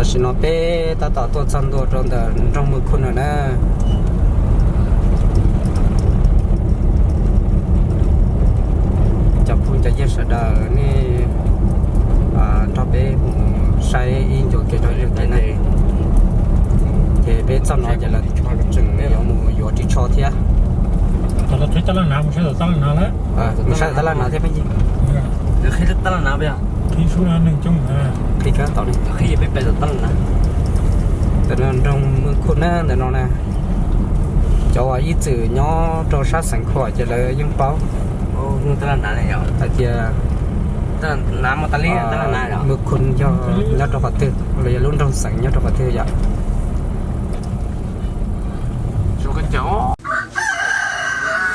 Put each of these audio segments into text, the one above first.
Tam sim no peb tab tom tuaj txog ntua rau ntawm nroog Mws Khun lawm na. Cov phooj cov ywg sawv daws nej nrog peb mus saib ib ncua kev rau ib ncua kev na. Ces peb txog no ces lawv tseem yuav mus yuav ris tsho thiab. Mus saib tab laj nav thiab peb. Qhib tab laj nav, qhib kab tom li. Ntawm no nroog Mws Khun na, ntawm no na. Cov uas ib txwm nyob rau sab Xeev Khuam ces lawv yeej paub hais tias Mws Khun yog nyob rau qhov twg los yog lub nroog Xeev nyob rau qhov twg yom.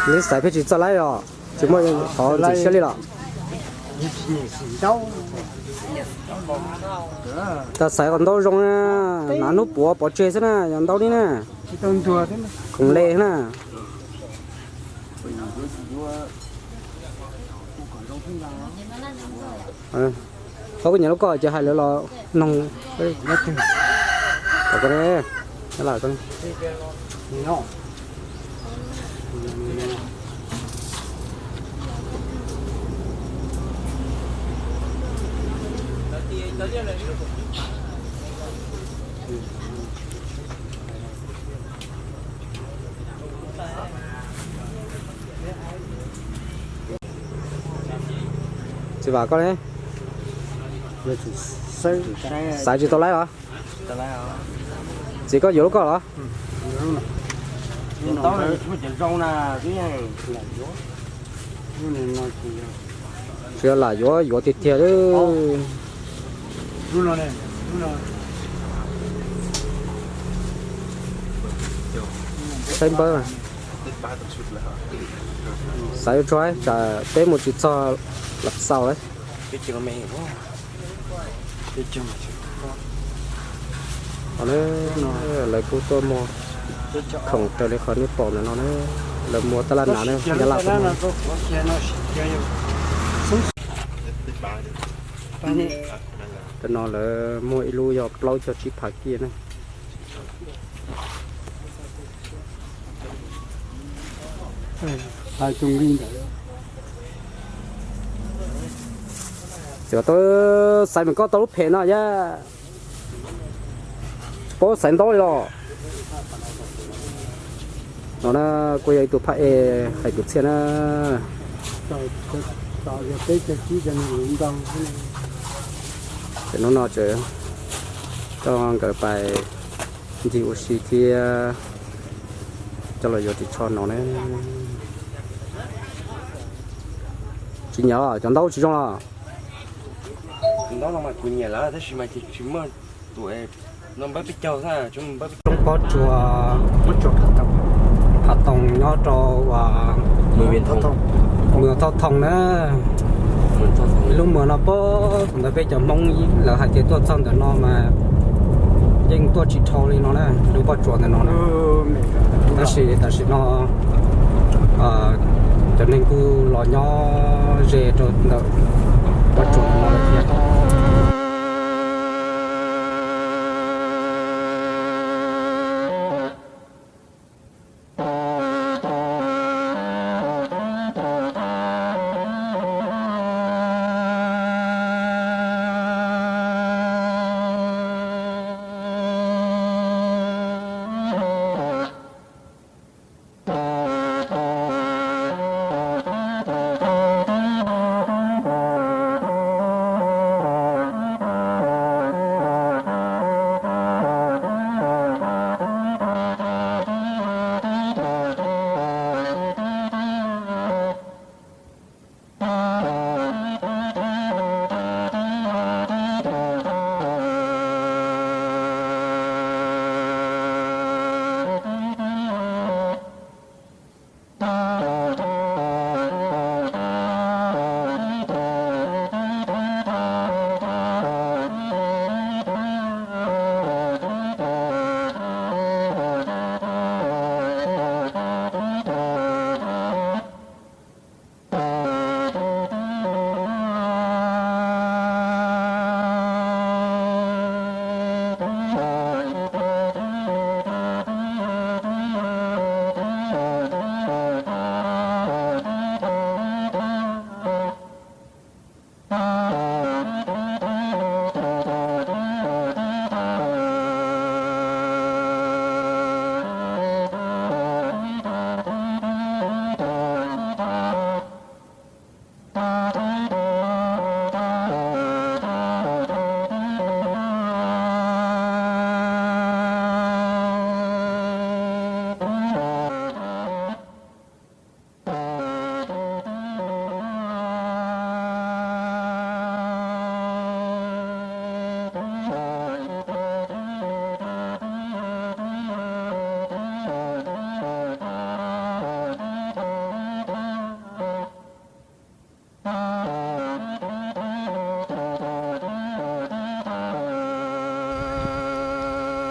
Neb xaiv pheej tsis txawj laib os, tsis muaj qhov ntxim siab li los? Tas xaiv kom ntau zoo na, hnav hnub puav pov tseg xwb na, yog ntau li na. Khoom le na. Thaub kuj nyiam lub koj ces hais lawv los noog. Txiv Vam koj ne? Xaiv tsis tau laib los? Txiv koj yuav lub koj los? Tsis yog lam yuav yuav tiag tiag li. Saib npawb, xaiv tso tsam peb mus tsis txog Lam Xaus lawm. Lawv kuj tuaj muag khoom raws li qhov nej pom ntawm no na. Lawv muag tab laj nav na, nyob Laj. Tam no lawv muag ib lub yog plaub caug tsib phav kiag na. Txiv Vam, xaiv meem koj tau lub phem no yab, tsis paub xaiv ntaub li los? No na, kuj yog ib tug phab ej hais kwv txhiaj na. Ces hnub no ces coj nkawd pais ncig ua si thiab coj los yuav ris tsho no na. Tsis nyiam, cov ntaub tsis zoo los? Roob Pob Tsuas, Phav Toos nyob rau Mws Thoj Thoo na. Ib lub mws no puag thaum ntawd peb cov Hmoob lawv hais tias tuaj txog ntawm no mas yeej tuaj tsis dhau li no na, lub Pob Tsuas ntawm no na. Tab sis tam sim no cov neeg kuj los nyob ze rau ntawm Pob Tsuas ntawm no lawm thiab.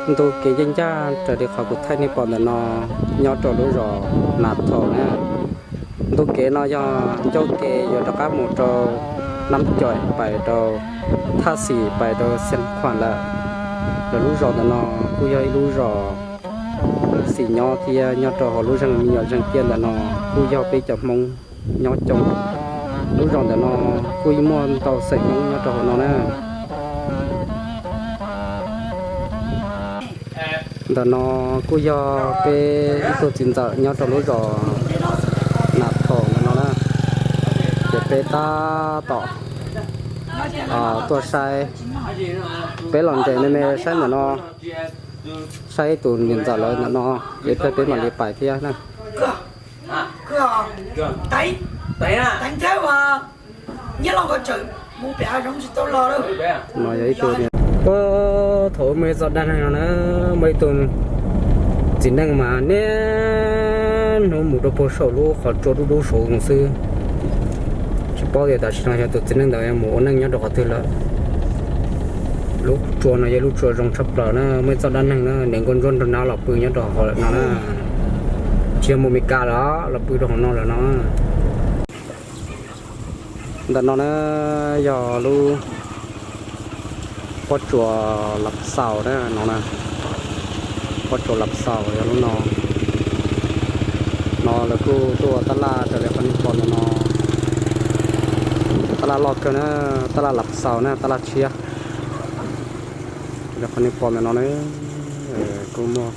Ntu kev yeej ncaj raws li qhov kuv thaij nej pom ntawm no, nyob rau lub zos Nas Thaum na. Ntu kev no yog ncauj ke yuav rov qab mus rau Nab Caim, pais rau Thaj Xim, pais rau Xeev Khuam lawm. Lawv lub zos ntawm no kuj yog ib lub zos xis nyob thiab, nyob rau hauv lub zeeg me nyuam Zeeg Tiaj ntawm no kuj yog peb cov Hmoob nyob coob. Lub zos ntawm no kuj muaj ntau xeem Hmoob nyob rau hauv no na. Ntawm no kuj yog peb ib tug txiv ntxawm nyob rau lub zos Nas Thaum ntawm no na. Ces peb tab tom tuaj saib, peb los nres me me saib ntawm no, saib tus niam ntxawm lawv ntawm no, ces peb mam li pais thiab na. No yog ib tug, puag thaum muaj ib txoj dab neeg no na, muaj ib tug txiv neej mas niaj hnub mus rau puag saum lub qhov tsua dub dub saud xwb. Tsis paub tias tam sim no yog tus txiv neej ntawd mus ua neej nyob rau qhov twg lawm. Lub tsua no yog lub tsua zoo tshaj plaws na, muaj ib txoj dab neeg na, niam nkauj ntsuab nrog nab los pw nyob rau hauv lawm no na. Tsis yog mus Mes Kas lawm, los pw rau hauv no lawm no. Ntawm no na yog lub pob tsuas Lav Xaus na, no na, pob tsuas Lav Xaus yog lub no. No lawv kuj tuaj ua tab laj raws li qhov nej pom ntawm no. Tab laj loj kawg na, tab laj Lav Xaus na, tab laj tshiab. Raws li qhov nej pom ntawm no na, kuj muaj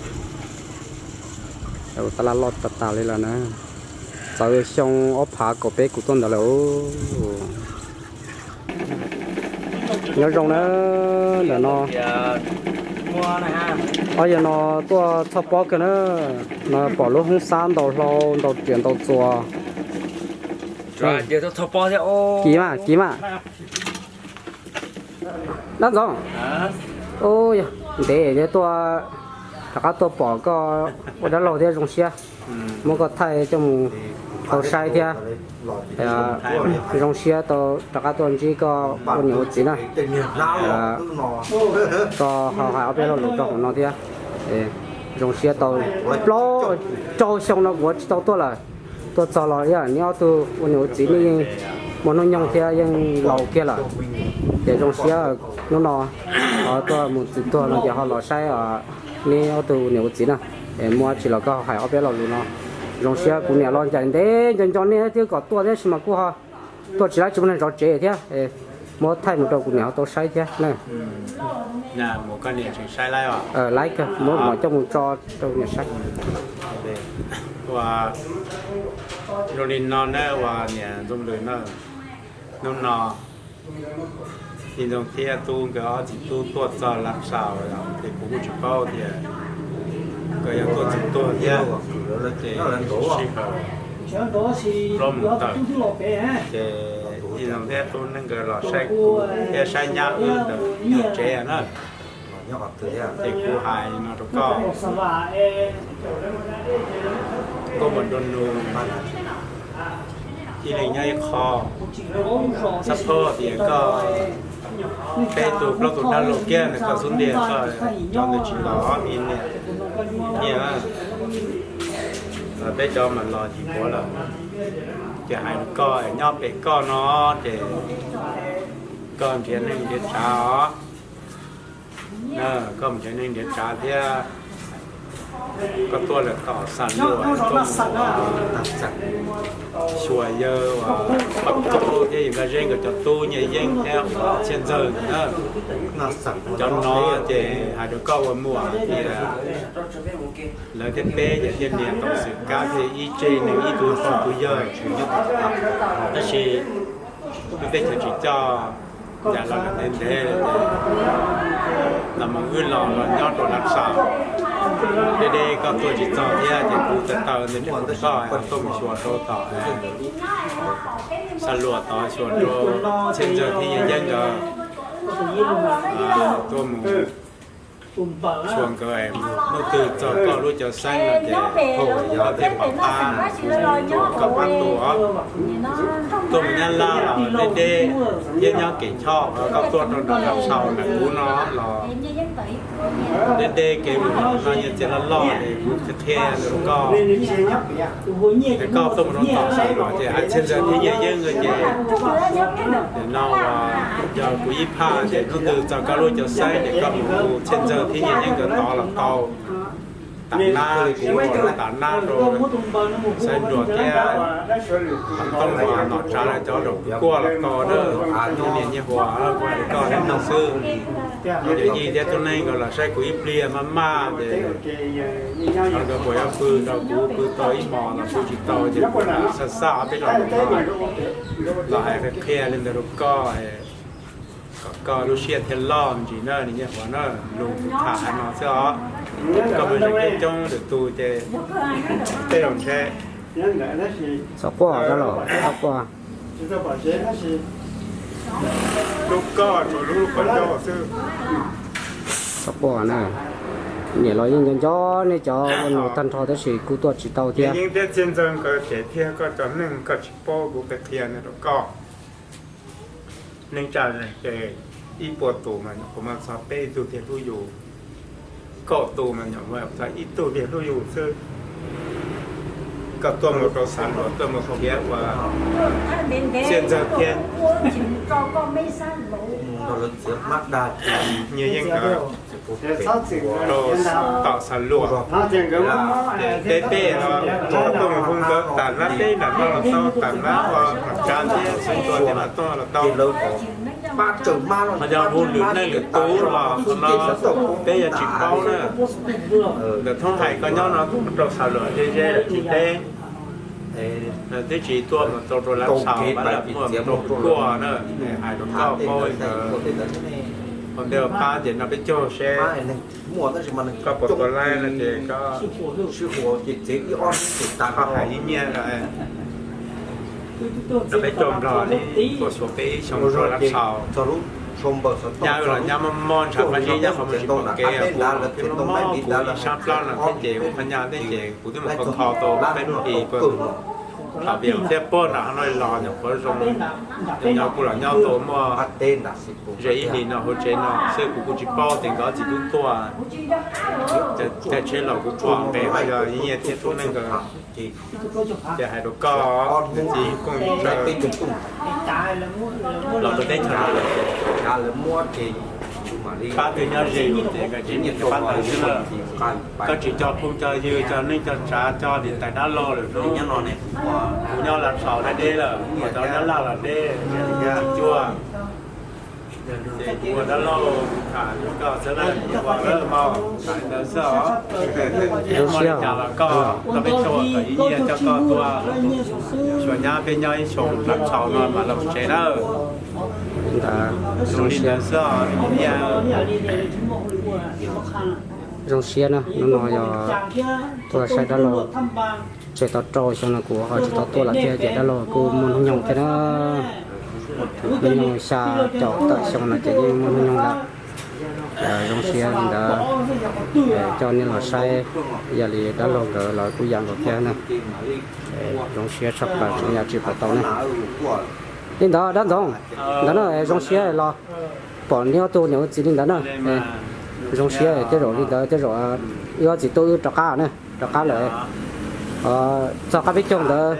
tab laj loj tas tas li lawm na. Txawv xyoo ob phav kaum peb kuv tuaj ntawd lawm. Nyob zoo na, ntawm no. Ob yawg no tuaj txhoj pob kawg na, no pom lub hoob xab ntau hlau ntau riam ntau txuas. Kiv mas, kiv mas. Dab Ntxoov, ntev tuaj, rov qab tuaj pom koj ua dab laug thiab zoo siab. Muab koj thaij coj mus tau saib thiab. Zoo siab tau rov qab tuaj ntsib koj ua niam ua txiv na. Koj ho hais ob peb lo lus rau hauv no thiab. Zoo siab tau plaub rau xyoo no kuv tsis tau tuaj lawm. Tuaj txog los ib yam neb ob tug ua niam ua txiv nej yeej muaj hnub nyoog thiab yeej laus kiag lawm. Ces zoo siab hnub no ho tuaj mus txwm tuag no ces ho los saib neb ob tug ua niam ua txiv na. Muaj dab tsi los koj hais ob peb lo lus no. Zoo siab kuv niam los ncaim ntev nco nco nej thiab kom tuaj thiab tab sis mas kuj ho tuaj tsis laib tsis muaj neeg zov tsev thiab. Muab thaij mus rau kuv niam ho tau saib thiab na. Laib kawg, muab mom coj mus tso rau niam saib. Ua zoo li no na, ua niam Ntxoov Lwm na, hnub no Txiv Ntxoov thiab tub nkawd ob txiv tub tuaj txog Lav Xaus, ces kuv kuj tsis paub tias nkawd yuav tuaj txog tuag thiab, ces sij hawm plaub moos tawm, ces Txiv Ntxoov thiab tub nkawd los saib kuv thiab saib nyab wb ntawm tsev na. Ces kuv hais no rau koj, koj mus nrog nws ib leeg nyob ib qho, xab phob tias koj peb tug plaub tug dab laug kiag ntawm koj xub ntiag, koj cov ntawd tsis los ob niam nyiaj, peb cov mas los yim puav lawm. Ces hais rau koj nyob pem koj no ces koj nrhiav neej nrhiav tsav os. Koj mus nrhiav neej nrhiav tsav thiab, koj tuaj lawm tom Xam Luam, koj mus xyuas yawg Paj Kaub thiab yawg Nkaj Zeb nkawd cov tub Nyiaj Yeeb thiab Txhiaj Ntxawg ntawd na. Cov no ces hais rau koj ua muam tias lawv thiab peb yawg thiaj nias tau xwm kab thiaj ib tseg neeg ib tug pog tus yawg. Tab sis lub teb chaws tsis coj, ncaim los ntev ntev los mus wb los los nyob rau Lav Xaus, deb deb koj tuaj tsis txog thiab ces kuv taw taw ntawd rau koj tuaj mus xyuas rau tom Xam Luam tod, xyuas rau Txhiaj Ntxawg thiab Nyiaj Yeeb nkawd, tuaj mus Txhua nkawd mus hnub twg txog koj lub cov xeeb no ces koj thiaj pom qab, koj pab tuaj, tuaj mus Nyab Laj los deb deb, thiab nyob Kev Choj, koj tuaj rau nram Naj Tshau ntawm kuv no los deb deb, kev mus no nyias txiav loj loj es kuv qhia rau koj. Ces koj tuaj mus rau tom Xam Luam ces hais Txhiaj Ntxawg thiab Nyiaj Yeeb nkawd ces, nim no yog kuv ib phaj ces hnub twg txog koj lub cov xeeb ces koj mus hu Txhiaj Ntxawg thiab Nyiaj Yeeb nkawd tod los tau. Tam nab kuv ua tam nab rau Xaiv Nruas thiab Vam Tooj los nom tsav lawv cov zaum kuj los tau na. Niam Nyiaj Huas, kuv hais rau koj li no xwb. Yawm yij thiab tub neeb nkawd los saib kuv ib pliag maj maj ces nkawd puas yuav pw rau kuv pw tau ib hmos los pw tsis tau ces kuv xav xav peb los no los hais qhia li ntawd rau koj, kom koj lub siab thiaj loj ntsis na, Niam Nyiaj Huas na. Lus tham hais no xwb os. Koj mus zeem coob coob lwm tus ces tej zaum ntshe txhob quaj, txhob quaj. Lub koj tsuas lub qhov ncauj xwb. Txhob quaj na. Niam los yeej nco nco nej cov ua nus tag nrho tab sis kuj tuaj tsis tau thiab. Yeeb thiab Txhiaj Ntxawg nkawd ces thiab koj cov neeg koj tsis paub kuv qhia qhia no rau koj. Neej tsa ces ib puas tus mas nyuam qhuav muaj txog peb tug tiag hlub yus, kaum tus mas nyuam muaj txog ib tug tiag hlub yus xwb. Koj tuaj mus rau Xam Luam tuaj mus khiav ua Txhiaj Ntxawg thiab Nyiaj Yeeb nkawd rau tom Xam Luam. Ces peb peb no tuaj mus hu nkawd tas nab peb nram no los tau, tas nab ua nom tsav thiab Xaiv Nruas thiab Vam Tooj los tau. Ho yog hu lwm neej lwm tus los qhov no peb yuav tsis paub na. Ntawm thoob hais koj nyob no tuaj rau Xam Luam ze ze lawm tsis teb. Twb tsis tuaj mus tau rau Lav Tshau, Lav Muaj, rau Kuaj na, hais rau koj paub li ntawd. Ua ntej ua qab ces nrog peb caug seb koj puas tua laib no ces koj, koj hais ib nyiaj, nrog peb caug nplog li tuaj xyuas peb ib xyoo rau Lav Tshau. Nyab los nyab mob mob ntshav qab zib, nyab qhov muag tsis pom kev, kuv thiab mob mob, kuv ib sab plab no thiab ces ua qhov nyab thiab ces kuv twb mus kho kho tau peb hnub hlis puag thaum Vias thiab puag nram no los nyuam qhuav zoo, nyob kuj los nyob tau muaj ze ib hlis no hauv tsev no xwb, kuv kuj tsis paub tias nkawd txiv tub tuaj. Caij tsheb los kuv pom nqes, yog nyiaj thiab tub neej nkawd ces hais rau koj, txiv kooj tawg los rau teb chaws no, pab twg nyob ze yus ces nkawd tsis nyiam ces pab ntawd xwb na. Koj tsis coj phooj coj ywg, coj neej coj tsav, coj niam tais dab laug lawm hnub, kuv nyob Lav Tshau deb deb lawm, cov nyob Laj los deb, tsis cuag. Ces kuv ua dab laug tham rau koj xwb na, kuv ua dab laug mas tham li ntawd xwb os. Muaj li cas los koj, koj peb caug kom ib nyiaj coj koj tuaj xyuas nyab, peb nyob ib xyoo Lav Tshau no mas los tsev na. Zoo li ntawd xwb os. Zoo siab na, hnub no yog tuaj saib dab laug. Tseg tau rau xyoo no kuv ho tsis tau tuaj lawm thiab ces dab laug kuj muaj hnub nyoog thiab na. Hnub nyoog xya caum tawm xyoo no ces yeej muaj hnub nyoog lawm. Zoo siab li ntawd, coj nej los saib, yog li dab laug nkawd los kuj yam nkaus thiab na. Zoo siab tshaj plaws tseem yam tsis pom tau ne. Li ntawd dab ntxoov, ntawd na zoo siab los pom nej ob tug niam ua txiv li ntawd na. Zoo siab tej zaum li ntawd tej zaum wb ob txiv tub wb rov qab na, rov qab lawm. Txog qab peb caug ntawd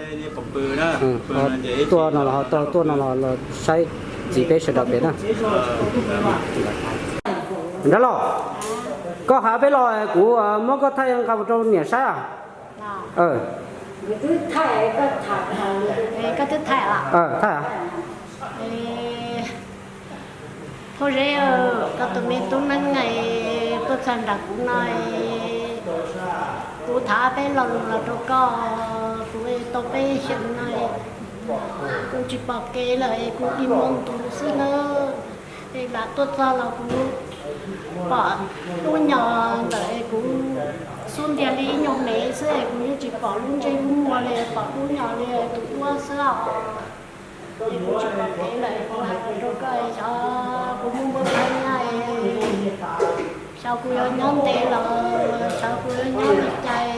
tuaj no los ho tau tuaj no los saib txiv peb sawv daws pem na. Dab laug, koj hais peb los kuv muab koj thaij nqa mus rau niam saib. Koj twb thaij, thaij. Phauj Zeb, koj tus me tub neeb tuaj txog nram kuv no, kuv tham peb lo lus los rau koj, kuv tau peb xyoos no kuv tsis pom kev lawm, kuv ib muag ntuv xwb na. Es lam tuaj txog los kuv pom lub nyuag ntawm kuv xub ntiag li ib nyuag mev xwb, kuv yeej tsis pom lub ntsej lub muag li, pom lub nyuag li tus duab xwb os. Es kuv tsis pom kev lawm, kuv hais rau koj xyov kuv muaj npau taws na, Xyov kuv yuav nyob ntev los xyov kuv yuav nyob li cas.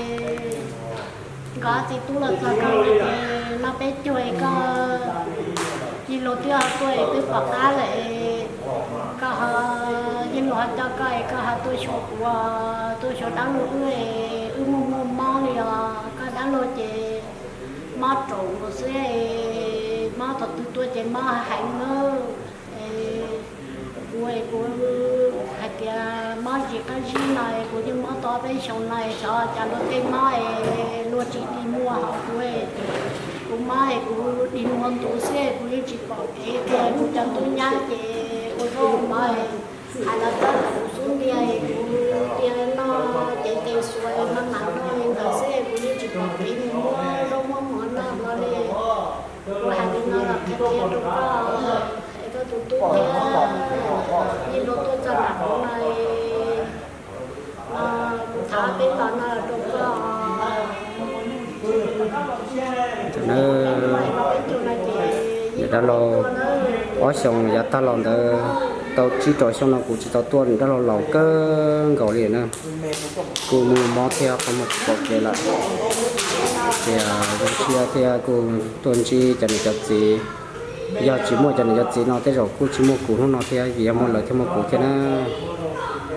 Nkawd txiv tub los txog koj no ces no peb caug es koj, Yij Luag twb ho tuaj es twb pom qab lawm es koj ho, Yij Luag ho coj koj es koj ho tuaj xyuas kuv, tuaj xyuas dab laug wb es wb muaj muaj mob li os. Koj dab laug ces mob raum nkaus xwb es mob thaum twg tuaj ces mob heev na. Es kuv es kuv hais tias mob zis qab zib no es kuv yeej mob tau ob peb xyoos no es xyov cas luag tej mob es luag tsis dig muag hos kuv, kuv mob es kuv dig muag ntuv xwb es kuv yeej tsis pom kev kiag. Kuv cov tub nyab ces ua zaub ua mov es hais los txog kuv xub ntiag es kuv cia noj cev tes xuas es maj mam noj li ntawd xwb es kuv yeej tsis pom kev mus muab zaub muab mov noj hlo li. Kuv hais li no los qhia qhia rau koj es koj tus tub thiab Yij Luag tuaj txog nram kuv no es kuv thov peb los no rau koj. Niam dab laug ob xyoos yav tag los ntawd tau tsib rau xyoo no kuv tsis tau tuaj, niam dab laug laus kawg nkaus li na. Kuj muaj mob thiab qhov muag tsis pom kev lawm, ces zoo siab thiab kuj tuaj ntsib cov niam cov txiv. Yog tsis muaj cov niam cov txiv no tej zaum kuj tsis muaj kuv hnub no thiab, vim yog muaj lawv thiaj muaj kuv thiab na.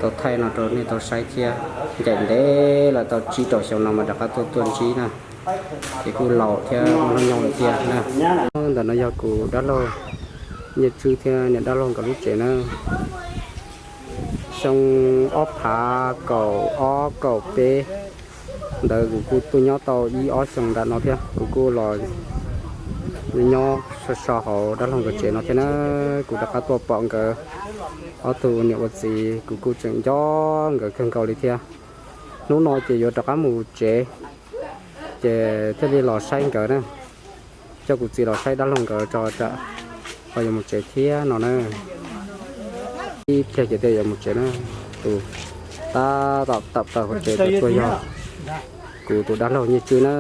Tau thaij no rau nej tau saib thiab. Ncaim ntev lawm tau tsib rau xyoo no mas rov qab tuaj tuaj ntsib na. Ces kuj laus thiab muaj hnub nyoog lawm thiab na. Ntawm no yog kuv dab laug Nyiaj Tswb thiab niam dab laug nkawd lub tsev na. Xyoo ob phav kaum ob kaum peb ntawd kuv kuj tuaj nyob tau ib ob xyoos nram no thiab, kuv kuj los nyob so so hauv dab laug nkawd tsev no thiab na. Kuv rov qab tuaj pom nkawd ob tug niam ua txiv, kuv kuj tseem nco nkawd kawg nkaus li thiab. Hnub no ces yuav rov qab mus tsev, ces thiaj li los saib nkawd na. Coj kuv txiv los saib dab laug nkawd tso tsam ho yuav mus tsev thiab no na. Ib pliag ces thiaj yuav mus tsev na. Tus tab tom tawm plaws hauv tsev tuaj yog kuv tus dab laug Nyiaj Tswb na.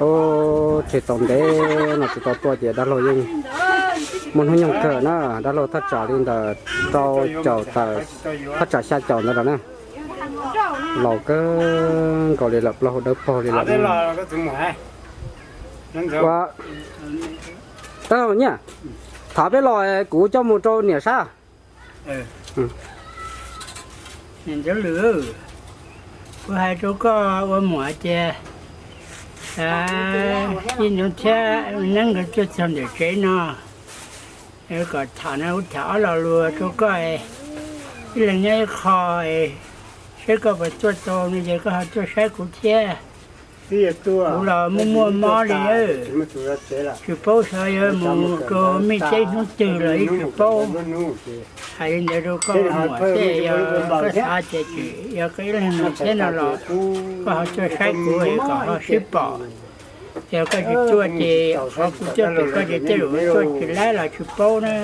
Ub, tsev tau ntev no tsis tau tuaj ces dab laug yeej muaj hnub nyoog kawg na. Dab laug thaj tsam li ntawm rau caum tawm, thaj tsam xya caum ntawd lawm na. Laus kawg nkaus li lawm, plaub hau dawb paug li lawm. Ua, dab laug Nyiaj, thov peb los kuv coj mus rau niam saib. Niam Ntxawg Lwm, kuv hais rau koj ua muam tias, ib ntxoov thiab neeb nkawd tuaj txog ntawm tsev no, kom tham no kuv tham ob lo lus rau koj, ib leeg nyob ib qho, saib koj puas tuaj tau no ces koj ho tuaj saib kuv thiab. Kuv los muaj muaj mob li, tsis paub xyov yuav mus rau mej teb hnub twg los yeej tsis paub. Hais li ntawd rau koj muam tej, yog koj xav ces tsis, yog koj ib leeg mus thiab no los koj ho tuaj saib kuv es kom ho sib pom. Yog koj tsis tuaj ces qhov kuv tuaj pem koj ces tej zaum tuaj tsis laib los tsis paub na.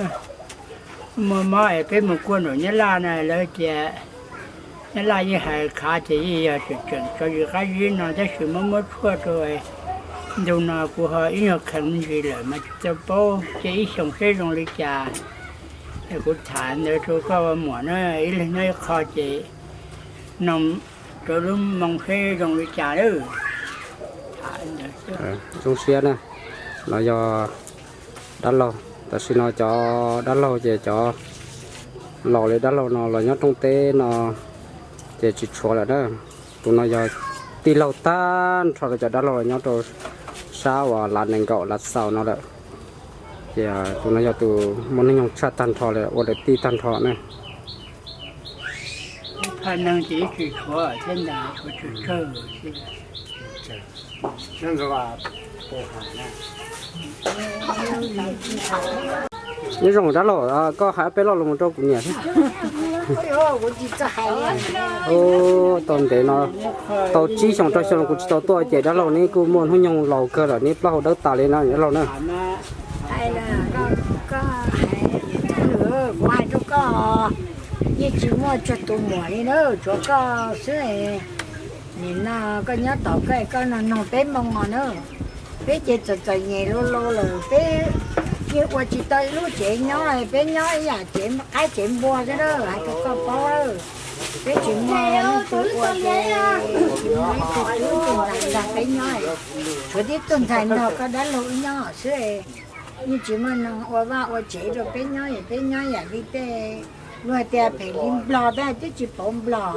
Muaj mob es peb mus kuaj nraum Nyab Laj na, lawv tias Nyab Laj yeej hais khav ces yeej yog tseem tseem tso zis qab zib no, tab sis muab muab tshuaj rau ntu no kuv ho ib nyuag kheev me ntsis lawm mas tsis tau paub, ces ib xyoos seb zoo li cas. Es kuv tham ntawd rau koj ua muam na, ib leeg nyob ib qho ces noog rau lub moo seb zoo li cas lawm. Zoo siab na, no yog dab laug, tam sim no cov dab laug ces cov laus li dab laug no los nyob rooj teb no ces tsis tshuav lawm na. Tus no yog tij laug tag nrho rau cov dab laug los nyob rau sab uas lav nees nkaum lav xaus no lawm. Ces tus no yog tus muaj hnub nyoog tshaj tag nrho li, ua dawm tij tag nrho na. Phaj neeg ces ib tsis tshuav thiab ntag, tshuav tsawg tsawg. Nyob zoo dab laug, koj hais peb lo lus mus rau kuv niam thiab. Ub, tau ntev no, tau tsib xyoos rau xyoo kuv tsis tau tuaj ces dab laug neb kuj muaj hnub nyoog laus kawg lawm, neb plaub hau dawb tas li no dab laug na. Kuv hais rau koj, yeej tsis muaj tsawg tus muam li na, tshuav koj xwb. Nim no koj nyob tom koj, koj nug nug peb Hmoob no na, peb ces txom txom nyem luaj luaj lawm, peb yeej ua tsis tau ib lub tsev nyob, peb nyob ib yam tsev qaib tsev npua xwb na, hais rau koj paub. Peb tsis muaj leej twg ua ces tsis muaj ib tug tub tus ntxhais nrog peb nyob, tshuav tib tug ntxhais nrog koj dab laug wb nyob xwb. Yeej tsis muaj neeg ua vaj ua tsev rau peb nyob, peb nyob yam li tej luag tias phem li Nplog, peb twb tsis pauv Nplog.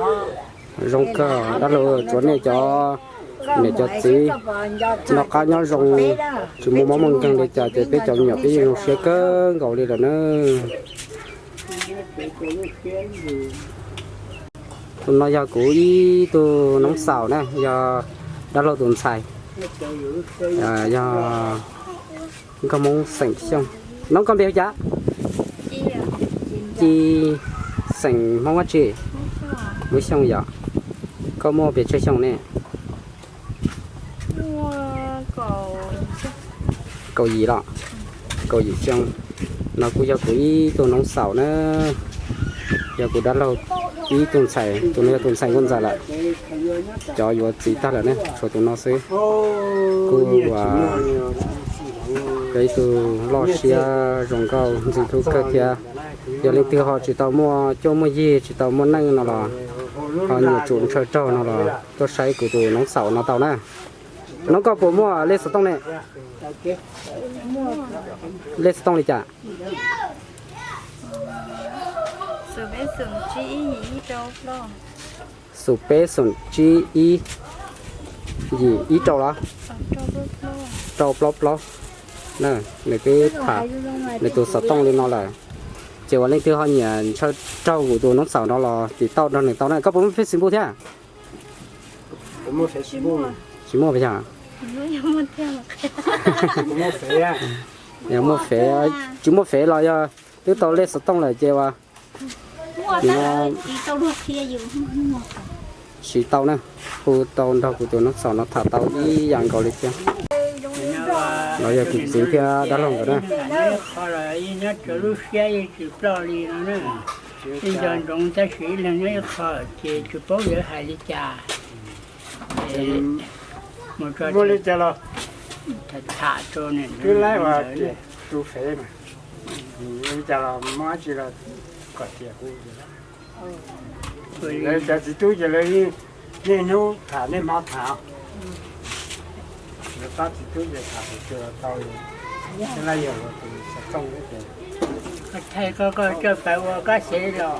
Zoo kawg dab laug, tsuav nej cov niam cov txiv noj qab nyob zoo, tsis muaj mob muaj nkeeg li cas ces peb cov me nyuam peb yeej zoo siab kawg nkaus li lawm na. Tus no yog kuv ib tug noob xaus na, yog dab laug tus ntxhais, yog nkauj Hmoob xeem Xyooj. Noob, koj npe hu cas? Ci, xeem Hmoob dab tsi? Hmoob Xyooj yom. Koj muaj pes tsawg xyoo ne? Kaum yim los? Kaum yim xyoo. No kuj yog kuv ib tug noob xaus na, yog kuv dab laug ib tug ntxhais, tus no yog tus ntxhais nkauj ntxawm lawm. Cov yuav txiv tag lawm ne, tshuav tus no xwb. Kuj yog ib tug loj siab zoo nkauj ntxim hlub kawg thiab. Yog leej twg ho tsis tau muaj cuab muaj yig, tsis tau muaj neej no los ho nyiam tsum ntshaw raug no los tuaj saib kuv tus noob xaus no tau na. Noob, koj puas muaj lej xov tooj ne? Lej xov tooj li cas? Xoom peb xoom tsib ib yim ib rau los? Rau plaub plaub. Nws twb tham nws tus xov tooj li no lawm, ces uas leej twg ho nyiam ntshaw raug kuv tus noob xaus no los tiv tauj nrog nws tau na. Koj puas muaj Facebook thiab? Tsis muaj yog? Muaj fev, tsis muaj fev los yog twb tau lej xov tooj lawm ces uas siv tau na, hu tau nrog kuv tus noob xaus no tham tau ib yam nkaus li thiab. Los yog kuv txiv thiab dab laug nkawd na. Nyob ib qho los nyob rau lub siab yeej tsis ploj li no na. Ib nco ntsoov tab sis ib leeg nyob ib qho ces tsis paub yuav hais li cas. Muaj li cas los tham rau twb laib ua tus fev mas, li cas los muaj dab tsi los kom tias hu. Lawv cov txiv tub ces lawv niaj hnub tham niaj hmo tham. Lawv pab txiv tub ces tham tus twg los tau li. Thiab lawv yog tus xov tooj thiab ces thaij koj coj pais ua kab xev los.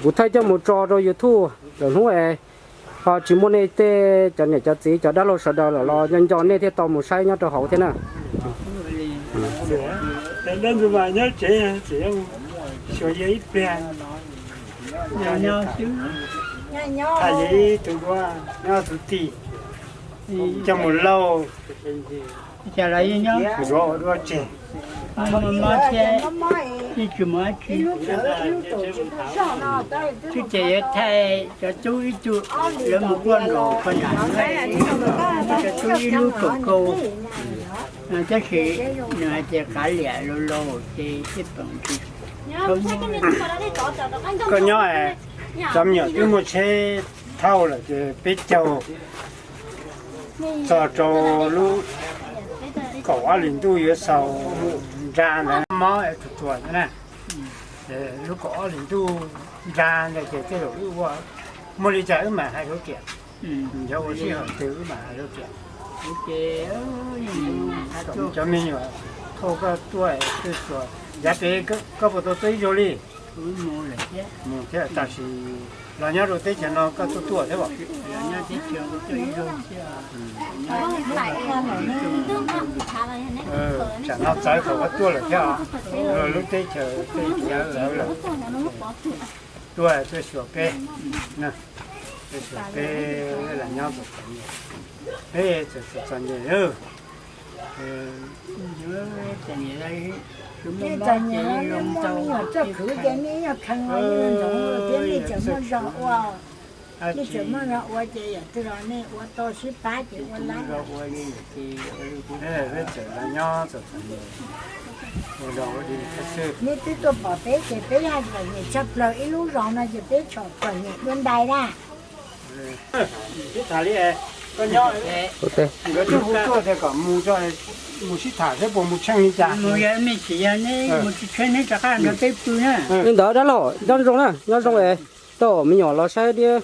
Kuv thaij coj mus tso rau YouTube lwm hnub es ho tsis muaj nej tej cov niam cov txiv cov dab laug sawv daws lawm los nco nco nej thiaj tau mus saib nyob rau hauv thiab na. Dab ntxwg mas nyob tsev, xyuas yawg ib pliag. Tham yawg ib tug duab nyob tus tij, coj mus lauj, yuav ua duab tseg. Mob thiab, yeej tsis muaj dab tsi. Twb ces yuav thaij cov tub ib tug, lawv mus kuaj nraum koj nam, cov tub ib lub kaum kaus, tab sis nws hais tias qav liam laus laus ces tej peem tsis tau muaj. Koj nyob, cov me nyuam twb muaj tsheb thauj lawm ces peb caug txog rau lub kaum ob hlis ntuj yuav xaus nra ntawd mob tuag tuag na. Lub kaum ob hlis ntuj nra ntawd ces tej zaum wb ua, muaj li cas wb mam hais rau riam. Yog ua sij hawm twg wb mam hais rau riam. Cov me nyuam thauj koj tuaj, yav pem koj puas tau tuaj ib zaug li? Mus thiab, tab sis los nyob rau teb chaws no koj tuaj tuaj thiab os? Tsam no txawv thaum koj tuaj lawm thiab os. Lub teb chaws tej txawv lawm. Tuaj, tuaj xyuas peb, tuaj xyuas peb los nyob txom txom nyem, peb txom txom nyem. Nej txom nyem los nej muaj me nyuam txoj khwv ces nej yog kheev los yeej ntxoov thiab, nej tseem muaj zog ua. Nej tseem muaj zog ua ces yam twg los nej ua tau sib pab ces ua lawm. Nej twb tuaj pom peb ces peb yog txom nyem tshaj plaws ib lub zos no ces peb txom txom nyem dua ntais na. Ua teb. Nkawd twb hu tuaj tias kom mus, mus sib tham seb puas mus tsheej li cas. Mus yog me ntsis yog neb mus tsis tsheej neb rov qab nrog peb pw na. Li ntawd dab laug nyob zoo na, nyob zoo es tej zaum me nyuam los saib thiab,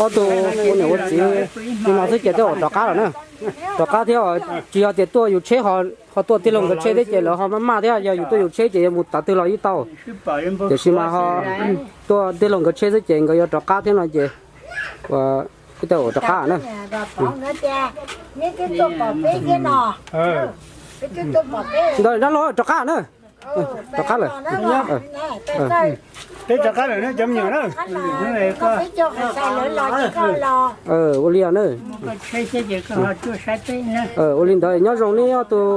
ob tug ua niam ua txiv li no xwb ces tej zaum rov qab lawm na. Rov qab thiab, tsis yog tias tuaj yus tsheb ho, ho tuaj tij laug nkawd tsheb thiab ces lawv ho maj maj thiab, yog yus tuaj yus tsheb ces yuav mus tav twg los yeej tau. Tiam sis mas ho tuaj tij laug nkawd tsheb xwb ces nkawd yuav rov qab thiab no ces ua, tej zaum rov qab na. Ntawd dab laug rov qab na. Rov qab lawm. Peb rov qab lawm na cov me nyuam na. Ua li na. Ua li ntawd nyob zoo neb ob tug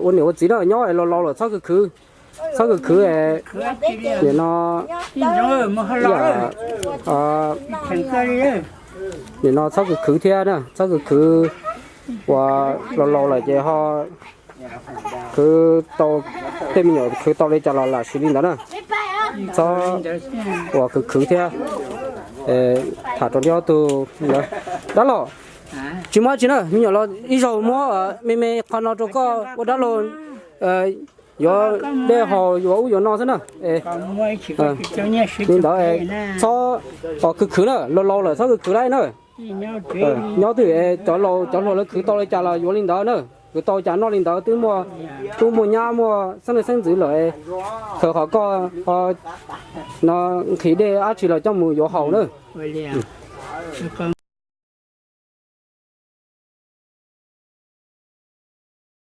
ua niam ua txiv na, nyob es laus laus lawm txhob khwv khwv, txhob khwv khwv es nim no, nim no txhob khwv khwv thiab na, txhob khwv khwv, uas laus laus lawm ces ho khwv tau, tej me nyuam khwv tau li cas los lam siv li ntawd na. Txhob uas khwv khwv thiab. Tham rau neb ob tug ntawd. Dab laug, tsis muaj dab tsi na, me nyuam los ib zaug muab me me qhov no rau koj ua dab laug yuav dej haus yuav ub yuav no xwb na. Li ntawd txhob khwv khwv na, laus laus lawm txhob khwv khwv lawm na. Nyob twj ywm cov laus cov hluas lawv khwv tau li cas los yuav li ntawd na, khwv tau cas noj li ntawd, twb muaj tub muaj nyab muaj xeeb leej xeeb ntxwv lawm, khaws qhov koj no nqhis dej dab tsi los coj mus yuav haus na.